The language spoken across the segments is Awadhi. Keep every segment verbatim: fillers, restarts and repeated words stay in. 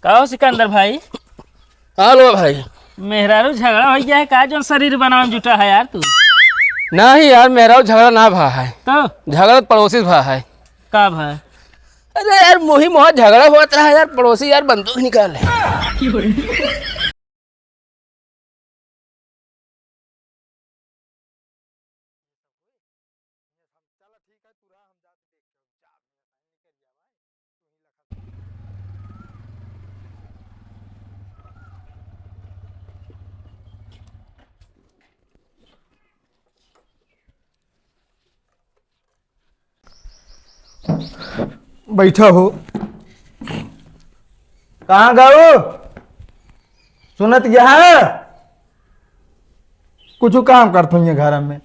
का हो सिकंदर भाई? का लो भाई? मेहरारू झगड़ा होइ गया है का, जौन शरीर बनावे में जुटा है यार तू? नहीं यार, मेहरारू झगड़ा ना भा है। तो? झगड़ा तो पड़ोसी से भा है। का भा? अरे यार, मुही मुहा झगड़ा होत रहा यार, पड़ोसी यार बंदूक निकाले। बैठा हो। कहाँ गऊ? सुनत यहाँ? कुछ काम करत हूँ ये घर में।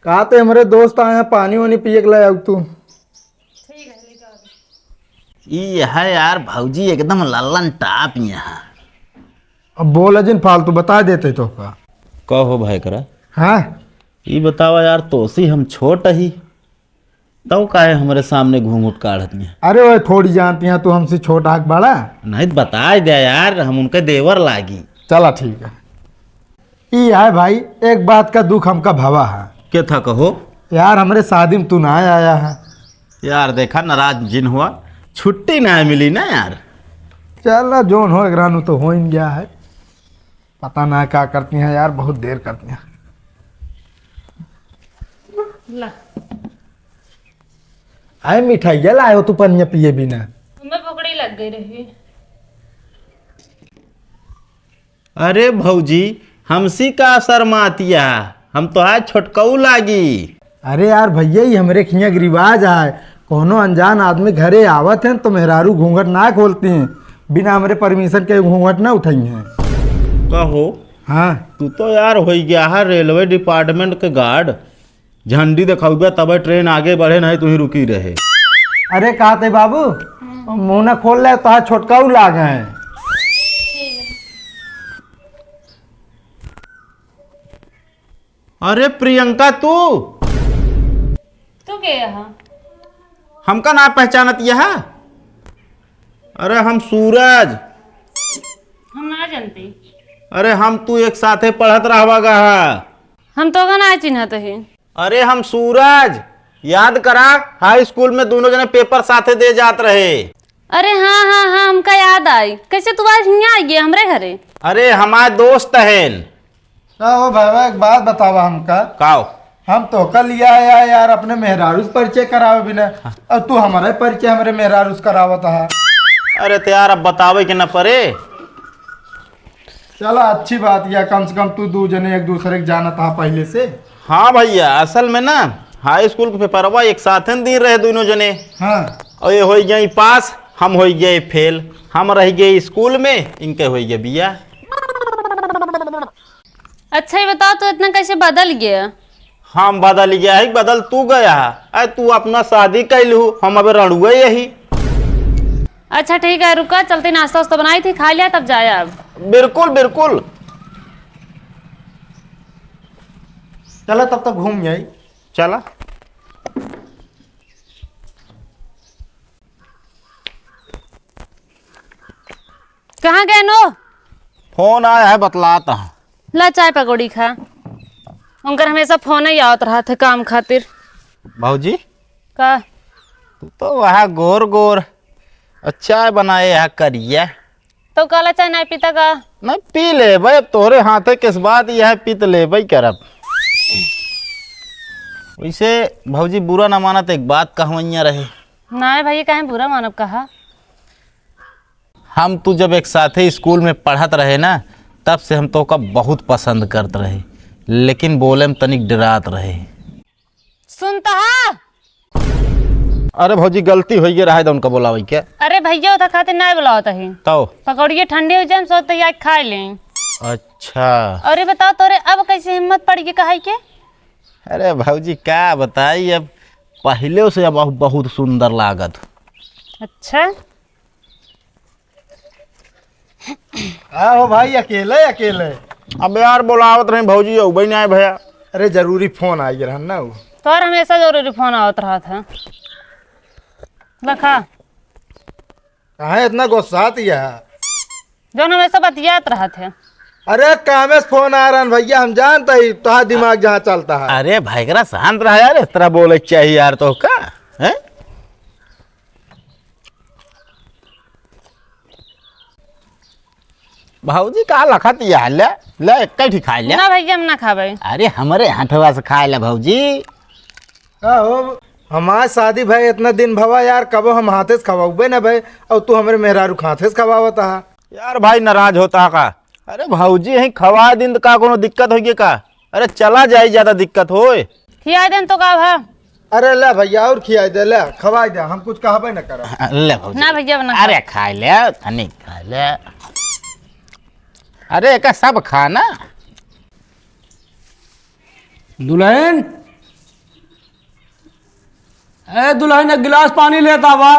का तो हमरे दोस्त आए हैं, पानी वानी पिए के ले आऊ तू। ठीक है, ले जाओ। ई है यार भौजी एकदम लल्लन टाप यहाँ। अब बोला जिन फालतू, बता देते तो का। कहो भाई करा। हाँ? ई बतावा यार, तोसी हम छोट ही, तब काहे हमरे सामने घूंघट काढ़त नहीं? अरे वो थोड़ी जानती हैं तू हमसे छोट आग बड़ा। नहीं तो बता दे यार, हम उनके देवर लागी। चला ठीक है। ई है भाई, एक बात का दुख हमका भवा है। के था कहो? यार, हमरे शादी में तू ना आया है। यार, देखा, नाराज जिन हुआ, छुट्टी ना मिली ना यार। चल, जोन हो, एकरा नु तो हो ही गया है। पता ना का करती हैं यार, बहुत देर करती हैं। ला। आए मिठाइया लाए हो तू पनिया पिए बिना? हमें भुखड़ी लग गई रही। अरे भौजी, हमसी का शर्मातिया, हम तोहार छोटकऊ लागी। अरे यार भैया, ई हमरे खियाँ के रिवाज है, कोनो अनजान आदमी घरे आवत हैं तो मेहरारू घूंघट ना खोलती हैं, बिना हमरे परमिशन के घूंघट ना उठाई हैं। कहो? हाँ। तू तो यार होइ गया है रेलवे डिपार्टमेंट के गार्ड, झंडी देखाउबे तबे ट्रेन आगे बढ़े, नहीं तू ही रुकी रहे। अरे का ते बाबू, मुंह ना खोल ले, तोहार छोटकऊ लाग हैं। अरे प्रियंका, तू? तू के यहाँ? हमका ना पहचानत यह? अरे हम सूरज। हम ना जानते। अरे हम तू एक साथे पढ़त रहवा गा हा। हम तो का ना चिन्हत ही। अरे हम सूरज, याद करा, हाई स्कूल में दोनों जने पेपर साथे दे जात रहे। अरे हाँ, हाँ, हाँ, हमका याद आई। कैसे तू आज हियाँ आई गया हमरे घरे? अरे हमार दोस्त हन। का हो भाईवा, एक बात बतावा हमका। का हो? हम तोहका लिया आया यार, अपने मेहरारू से परिचय करावे बिना, हाँ। और तू हमारा ही परिचय हमरे मेहरारू से करावत हा। अरे तो यार, अब बतावे के न परे। चला, अच्छी बात या, कम से कम तू दू जने एक दूसरे के जानत हा पहले से। हाँ भैया, असल में ना हाई स्कूल के पेपरवा एक साथ दिन रहे दोनों जने। हाँ। और ये होइ गए पास, हम होइ गए फेल। हम रह गए स्कूल में, इनके होइ गए बिया। अच्छा, ये बताओ, तू इतना कैसे बदल गया? हम बदल गया है, बदल तू गया है। अरे, तू अपना शादी कैलू, हम अबे रड़ुए यही। अच्छा, ठीक है, रुका, चलते नाश्ता वास्ता बनाई थी, खा लिया, तब जाया अब। बिल्कुल, बिल्कुल। चला, तब तक घूम आई। चला। कहाँ गए नो? फोन आया है, बतलाता हूँ। ला चाय पकौड़ी खा। उनकर हमेशा फोन ही आवत रहत है काम खातिर। भौजी, का? तू तो वह गोर गोर और चाय बनाए है करिया। तो काला चाय नहीं पीता का? नहीं, पी लेबे, अब तोहरे हाथे किस बात यह पी तो लेबे करब। वैसे भौजी बुरा ना मानत, एक बात कहवैया रहे। नहीं भैया, काहे बुरा मानब, कहा। हम तू जब एक साथे स्कूल में पढ़त रहे ना, तब से हम तोका बहुत पसंद करत रहे, लेकिन बोले में तनिक डरात रहे। सुनता हा? अरे भौजी, गलती होइ गई रहे, तो उनका बोलावे के। अरे भैया, ओथा खातिर नहीं बुलावत ही। तो? पकौड़िए ठंडी हो जाए, हम सोचते ही आज खा लें। अच्छा। अरे बताओ, तोरे अब कैसे हिम्मत पड़ गई कहे के? अरे भौजी, का बताई, अब पहले से अब बहुत सुंदर लागत। अच्छा। का हो भाई, अकेले, अकेले? अब यार, बोलावत रहे भौजी, अउबे नहीं आए भैया। अरे, जरूरी फोन आई रहन ना वो। तोर हमेशा जरूरी फोन आवत रहत है। लखा। काहे इतना गुस्सात यह? जौन हमेशा बतियात रहत है। अरे, कामे से फोन आ रहन भैया, हम जानत ही तोहार दिमाग जहाँ चलत है। अरे भाई, करा शांत रहा यार, इस तरह बोले के चाहिए यार, तो का है? भौजी, का लखत यह? ले, ले, एक ही खाए ले। ना भैया, हम ना खाबे। अरे, हमरे हाथवा से खाए ले भौजी। का हो, हमार शादी भए इतना दिन भवा यार, कबो हम हाथे से खवाउबे न भए, और तू हमरे मेहरारू के हाथे से खवावत हा। यार भाई, नाराज होता का? अरे भौजी, यहीं खवा दिन तो का कोनो दिक्कत होइगे का? अरे चला जाई, ज्यादा दिक्कत होए। खिया देन तो का भा? अरे ले भैया, और खिया दे, ले खवाई दे, हम कुछ कहबे न करब। ले भौजी। ना भैया, ना अरे खाए। खाए ले, तनी खाए ले। अरे एका सब खा ना। दुल्हन, ए दुल्हन, एक गिलास पानी लेता बा।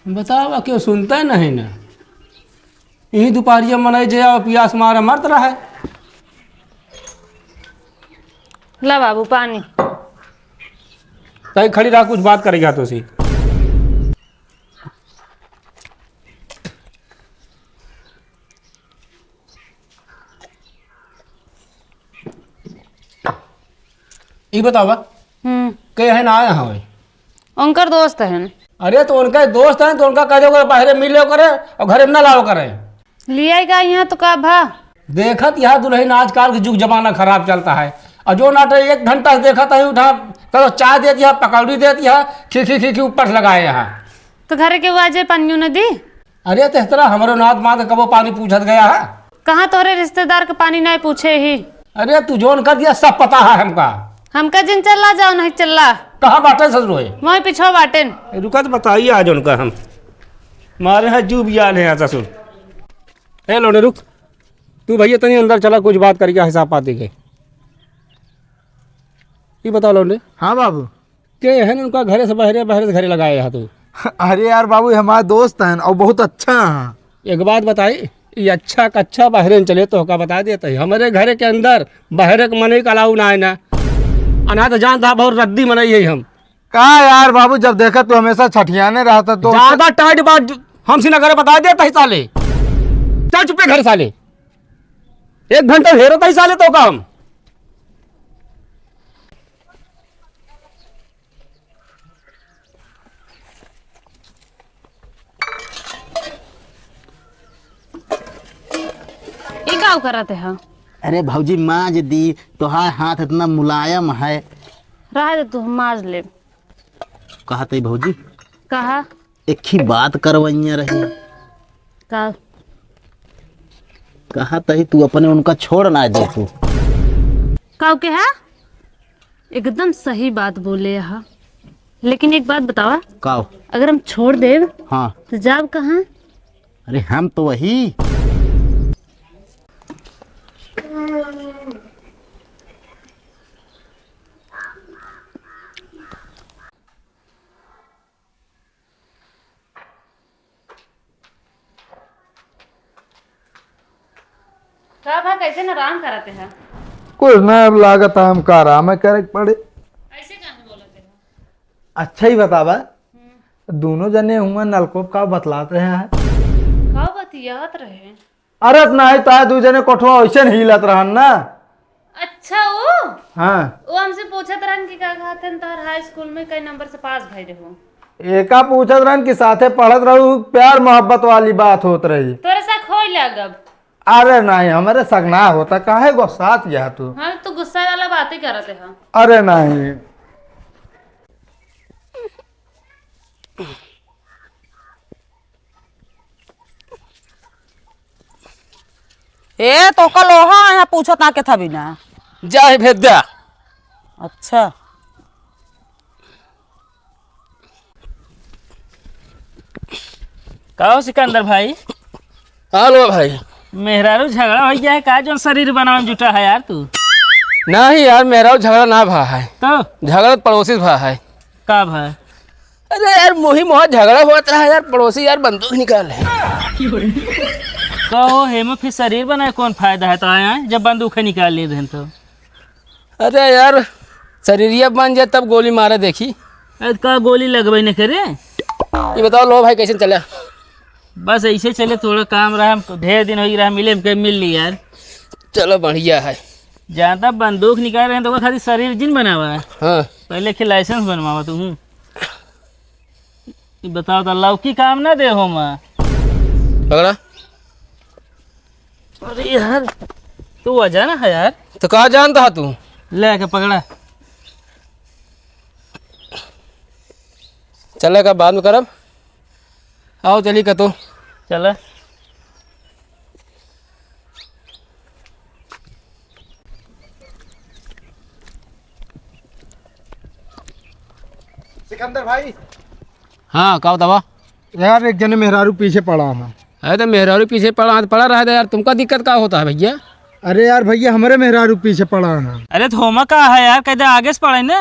बतावा, केहू सुनते नहीं ना। यही दुपहरिया मनई जे पियास मारे मरत रहे। ला बाबू पानी। तई खड़ी रहा, कुछ बात करेगा तो सी। ई बतावा, हम्म। के है ना आया हवे? उनकर दोस्त हन। अरे तो उनका दोस्त है तो उनका कह दो, बाहरे मिल लो करे और घरे में ना लाओ करे। लिया का यहाँ तो का भा? देखत यहाँ दुल्हन आजकल के जुग जमाना खराब चलता है। और जो नाटे एक घंटा से देखत है उठा, कहो चाय देती है, पकौड़ी देती है, खी खी खी खी ऊपर से लगाए यहाँ। तो घरे के वाजे पानियो न दी? अरे तो इस तरह हमरो नात मात कबो पानी पूछत गया है? कहाँ तोरे रिश्तेदार के पानी नहीं पूछे ही? अरे तू जोन कर दिया सब पता है हमका। हमका जिन चला जाओ नहीं चला। कहाँ बाटे ससुर होए? वहीं पिछवा बाटेन। रुका तो बताइए आज उनका हम। मारे है जू बियाल है ससुर। ए लोने रुक। तू भैया तनी अंदर चला, कुछ बात करके हिसाब पाती के। ये बताओ लोने। हाँ बाबू। के है ना उनका घरे से बहरे, बहरे से घरे लगाए हा तू? अरे यार बाबू, ये हमारे दोस्त हैं और बहुत अच्छा है। एक बात बताई, ये अच्छा कच्छा बहरे न चले तो का बता देता है। हमारे घरे के अंदर बहरे के मने का अलाउ ना है ना। अना तो जानता बहुत रद्दी मनई है हम। का यार बाबू, जब देखा तू हमेशा छठियाने रहता तो ज्यादा टाइट बात हमसे ना करे, बता देता है साले। चल चुपे घर साले। एक घंटा हेरत ही साले तो काम। ई का करत है? अरे भौजी, माज दी, तोहार हाथ इतना मुलायम है। रहे दे, तू हम माज ले। कहा तई भौजी? कहा? एक ही बात करवइया रही। का? कहा तई तू अपने उनका छोड़ ना दे तू। का के है? एकदम सही बात बोले हा। लेकिन एक बात बतावा। का? अगर हम छोड़ देब, हाँ। तो जाब कहाँ? अरे हम तो वही। का भा, कैसे न आराम करत है? कुछ ना, अब लागत है हमका आराम करे के पड़े। ऐसे काहे बोलत है? अच्छा ही बतावा, हम्म। दोनों जने हुआ नलकोप का बतलात रहे हैं? का बतियात रहे? अरे त नाही, ता दू जने कोठवा वैसे नहीं हिलत रहन ना। अच्छा, वो? हाँ। वो हमसे पूछत रहन कि का कहत हन, तोहर हाई स्कूल में कई नंबर से पास भई रहो? एका पूछत रहन कि साथे पढ़त रहू, प्यार मोहब्बत वाली बात होत रही। तोरे शक होई लागब। अरे नाही, हमरे शक ना होता, काहे गुस्सात यह तू? हाँ, तू गुस्सा वाला बात ही करत है। अरे नाही। ए, तोहका लोहा यहाँ पूछत ना के था बिना। जा ही भेज द्या। अच्छा। का हो सिकंदर भाई? हेलो भाई। मेहरारू झगड़ा होइ गया है का, जौन शरीर बनावे में जुटा है यार तू? नाही यार, मेहरारू झगड़ा ना भा है। तो? झगड़ा पड़ोसी से भा है। का भा? अरे यार, मोही मोहा झगड़ा होत रहा यार, पड़ोसी यार बंदूक निकाल है। कहो, हेमो फिर शरीर बनाए कौन फायदा है तो आया है, जब बंदूक है निकाल लिए रहन तो। अरे यार, शरीरिया बन जाए तब गोली मारे देखी। अरे का गोली लगबे न करे? ये बताओ लो भाई, कैसे चला? बस ऐसे चले, थोड़ा काम रहा, हम ढेर दिन होइ रहा मिले, हमके मिल ली यार। चलो बढ़िया है। ज्यादा बंदूक निकाल रहे हैं तो ओकर खातिर शरीर जिन बनावा है। हाँ। पहले के लाइसेंस बनवावा तू। ई बताओ तो लौकी काम ना दे हो माँ। पकड़ा। अरे यार, तू अजा ना है यार। तो का जानता है तू? ले के पकड़ा। चले का बाद में करब। आओ चली कतो। चला। सिकंदर भाई। हाँ, का बतावा? यार, एक जने मेहरारू पीछे पड़ा है। अरे, तो मेहरारू पीछे पड़ा है, तो पड़ा रहा दे यार, तुमका दिक्कत का होता है भैया? अरे यार भैया, हमरे मेहरारू पीछे पड़ा है। अरे, तो होमा का है यार, कह दे आगे से पड़ा है ना।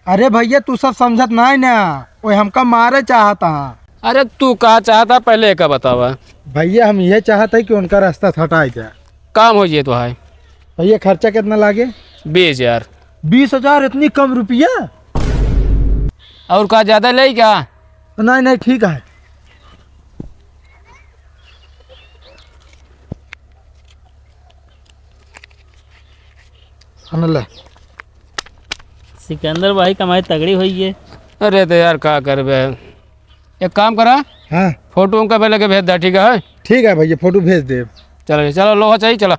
अरे भैया, तू सब समझत नाहीं ना, वो हमका मारे चाहता है। अरे, तू का चाहता, पहले एका बतावा। भैया, हम यह चाहत है कि उनका रास्ता से हटाए जाए। काम हो जाए तो है। भैया, खर्चा कितना लागे? बीस हजार। बीस हजार, इतनी कम रुपया? और का ज्यादा ले क्या? नहीं, नहीं, ठीक है। अनले। सिकंदर भाई, कमाई तगड़ी होई है। अरे तो यार, का करबे? एक काम करा, हाँ। फोटो उनका पहले के भेज दे, ठीक है? ठीक है भैया, फोटो भेज दे। चलो, चलो, लोहा चाहिए, चला।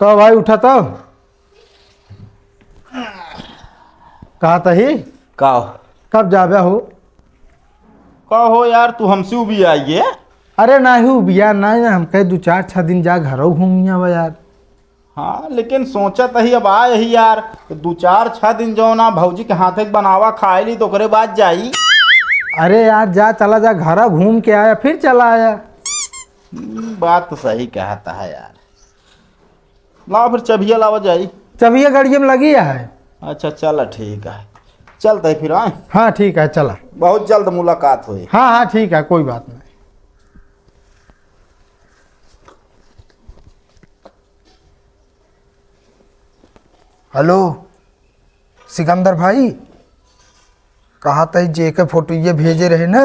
तो भाई, उठा तो। कहा तही? का? कब जाबे हो? का हो यार, तू हमसे उबियाइए? अरे नाही उबिया, नाही ना, हम कहे दो चार छह दिन जा घरौ घूमिया बा यार। हाँ, लेकिन सोचत ही अब आए ही यार, दो चार छह दिन जो ना भौजी के हाथे के बनावा खाए ली, तो ओकरे बाद जाई। अरे यार, जा, चला जा, घरा घूम के आया, फिर चला आया। हम्म, बात तो सही कहता है यार। लाओ फिर चबिया लावा जाई। चबिया गाड़िया में लगी है। अच्छा, चला, ठीक है, चलते हैं फिर, आए। हाँ, ठीक है, चला। बहुत जल्द मुलाकात होई। हाँ, हाँ, ठीक है, कोई बात नहीं। हेलो, सिकंदर भाई, कहा तही जेके फोटो ये भेजे रहे ना,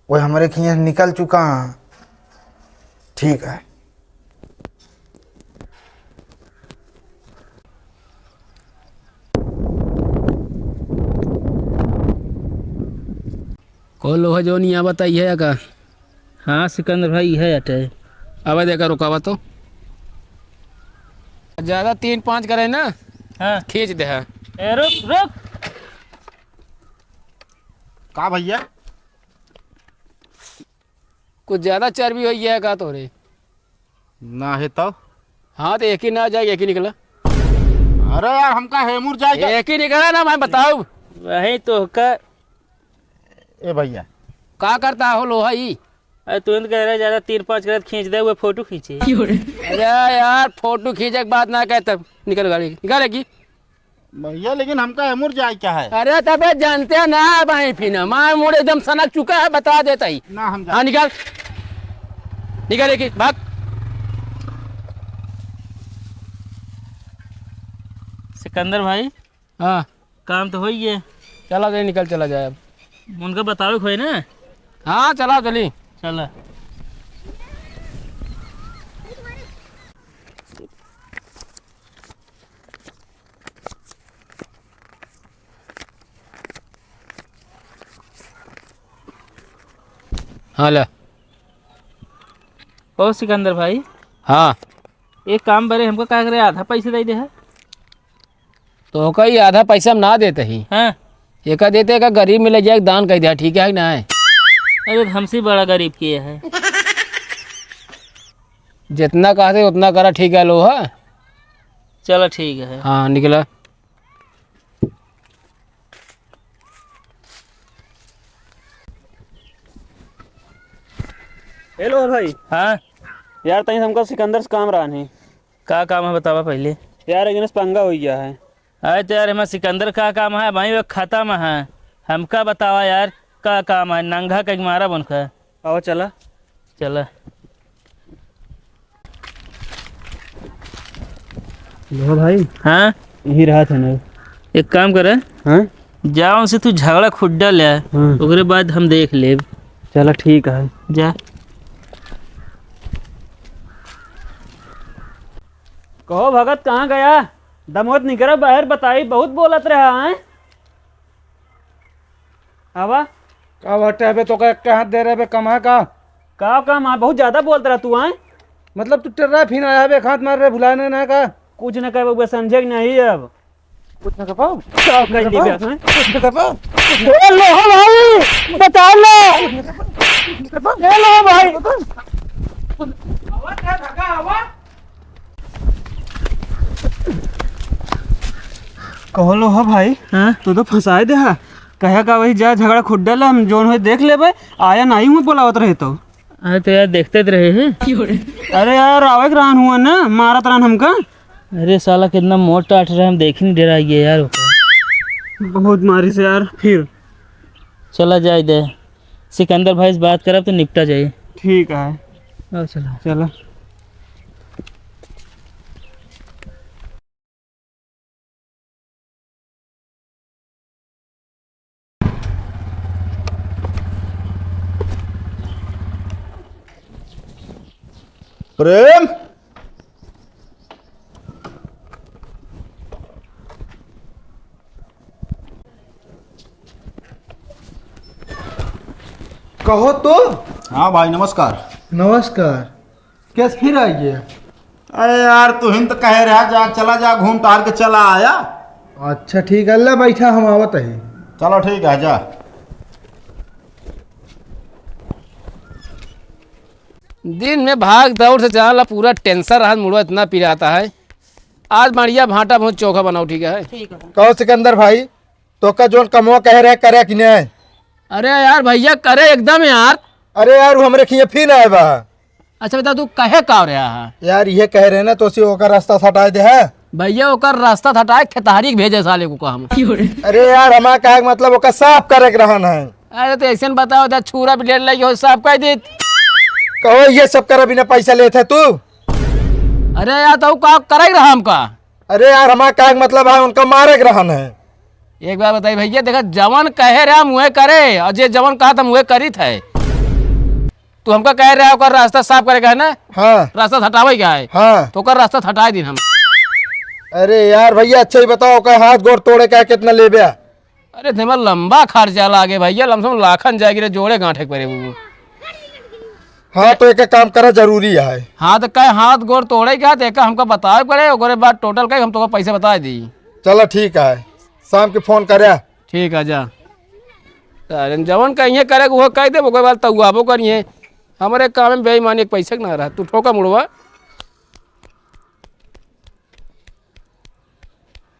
वो हमरे खियाँ निकल चुका है। ठीक है। कौन लोहा जो नहीं आवत है, इहे का? हाँ सिकंदर भाई, इहे अटे। अबे देखा, रुकावा तो। ज्यादा तीन पाँच करे ना, हाँ। खींच दे है। ए, रुक, रुक। का भैया? कुछ ज्यादा चर्बी हो गया है का तोरे? ना है तो? हाँ, तो एक ही ना जाए, एक ही निकला। अरे यार, हमका हेमुर जाए क्या? एक ही निकला ना, मैं बताऊ। वही तो का। ए भैया। का करता हो लोहा ई? अरे तू तो कह रहा ज्यादा तीन पाँच करत खींच दे, वो फोटो खींचे। अरे यार, फोटो खींचे के बात ना कहे तब। निकल गाड़ी, निकाले की? भैया, लेकिन हमका हेमुर जाए क्या है? अरे तबे जानते हैं ना भाई, फिर ना मार मुड़ एकदम सनक चुका है, बता देता ही। ना हम हाँ, जाए। निकाल, निकाल एक, भाग। सिकंदर भाई, हाँ। काम तो हो ही है। चला जाए, निकल चला जाए अब। उनका बतावे खोए ना। हाँ, चला चली। चला। हाँ, ले। ओ सिकंदर भाई। हाँ। एक काम बरे, हमको का करे, आधा पैसे दे दे है। तो ओका ही आधा पैसा हम ना देते ही। हाँ। एका देते, एका गरीब में ले जाए, दान कर दिया, ठीक है कि ना है? अरे, हमसे बड़ा गरीब के है? जितना कहते उतना करा, ठीक है, लो, हाँ। चलो, ठीक है। हाँ, निकला। हेलो भाई। हाँ। यार, तनी हमका सिकंदर से काम रहा नहीं। का काम है, बतावा पहले। यार, एक जने से पंगा हो गया है। अरे तो यार, हमारा सिकंदर का काम है भाई, वो खत्म है। हमका बतावा यार, का काम है? नंगा के मारा बनखा। आओ, चला। चला। लो भाई। हाँ? यही रहा था ना। एक काम करे। हाँ? जा उनसे तू झगड़ा खुड्डा ले आ, हाँ। ओकरे बाद हम देख लेब। चला ठीक है। जा। कहो भगत, कहाँ गया? दमोत निकरा बाहर, बताई, बहुत बोलत रहा है। आवा। का बाटे बे, तोका एक हाथ दे रहे बे, कम है का? का कम है? बहुत ज्यादा बोलत रहा तू, आए? मतलब तू टेर्रा फिन आया बे, एक हाथ मार रहे, भुलाने ना का? कुछ न कहे बबुआ, समझे कि नहीं अब? कुछ न कह पाओ? का कह दी बे, हैं? कुछ न कह पाओ? ए लो भाई, बचा लो। ए लो भाई। कहो लो हो भाई, हाँ? तू तो फंसाए दे हा। कहे का वही जा झगड़ा खुड्डा ला, हम जोन होए देख लेबे, आया नहीं हुआ बोलावत रहे तो। अरे तो यार देखते तो रहे हैं। अरे यार आवे के रहन हुआ ना, मारत रहन हमका। अरे साला कितना मोटा आठ रहा, हम देख ही नहीं डरा गया यार ओका। बहुत मारी से यार फिर। चला जाए दे, सिकंदर भाई से बात करब तो निपटा जाए। ठीक है। आओ चला। चला। प्रेम, कहो तो। हाँ भाई, नमस्कार। नमस्कार। कैसे फिर आ गया? अरे यार, तू ही तो कहे रहा, जा, चला जा, घूम टहर के चला आया। अच्छा, ठीक है, अल्लाह बैठा, हम आवत है। चलो, ठीक है, जा। दिन में भाग दौड़ से चला, पूरा tension रहा, मुड़वा इतना पिराता है। आज बढ़िया भांटा बहुत चोखा बनाओ, ठीक है? ठीक है। कहो सिकंदर भाई, तोका जोन कमवा कहे रहे, करे कि नहीं? अरे यार भैया, करे एकदम यार। अरे यार, वो हमरे खिया फिर आए बा। अच्छा बता, तू कहे का रहा है? यार, ये कह रहे ना, तो उसी ओकर रास्ता हटाए दे है। भैया, ओकर रास्ता हटाए, खेतहारी के भेजे साले को कहा हम। अरे यार, हमारा कहे के मतलब ओकर साफ करे के रहन है। अरे तो ऐसे न बताओ, जा छूरा भी लेट लगी हो, साफ कर दे। कहो, ये सब करे बिना पैसा लेत है तू? अरे यार, तो का करे रहा हमका? अरे यार, हमारा कहे के मतलब है, उनका मारे के रहन है। एक बात बताई भैया, देखा, जवन कहे रहा हम उहे करे, और जे जवन कहा था हम उहे करीत है। तू हमका कहे रहा ओकर रास्ता साफ करे का है ना? हाँ। रास्ता हटावे का है? हाँ। तो ओकर रास्ता हटाए दिन हम। अरे यार भैया, अच्छा ही बताओ, ओकर हाथ गोड़ तोड़े का है, कितना लेबे? अरे, तेमा लंबा खर्चा लागे भैया, लमसम लाखन जाएगी रे, जोड़े गांठे के परे वो। हाँ, तो एक काम करा, जरूरी है। हाँ, तो कहे हाथ गोड़ तोड़े का, तो एक हमका बतावे पड़े, ओकरे बाद total कहे हम तोका पैसे बता दी। चलो ठीक है, शाम के फोन करे। ठीक है, जा। अरे, जवन कहिए करे, वो कह दे, ओकरे बाद तउआबो करिए। हमरे काम में बेईमानी एक पैसे के ना रहा, तू ठोका मुड़वा।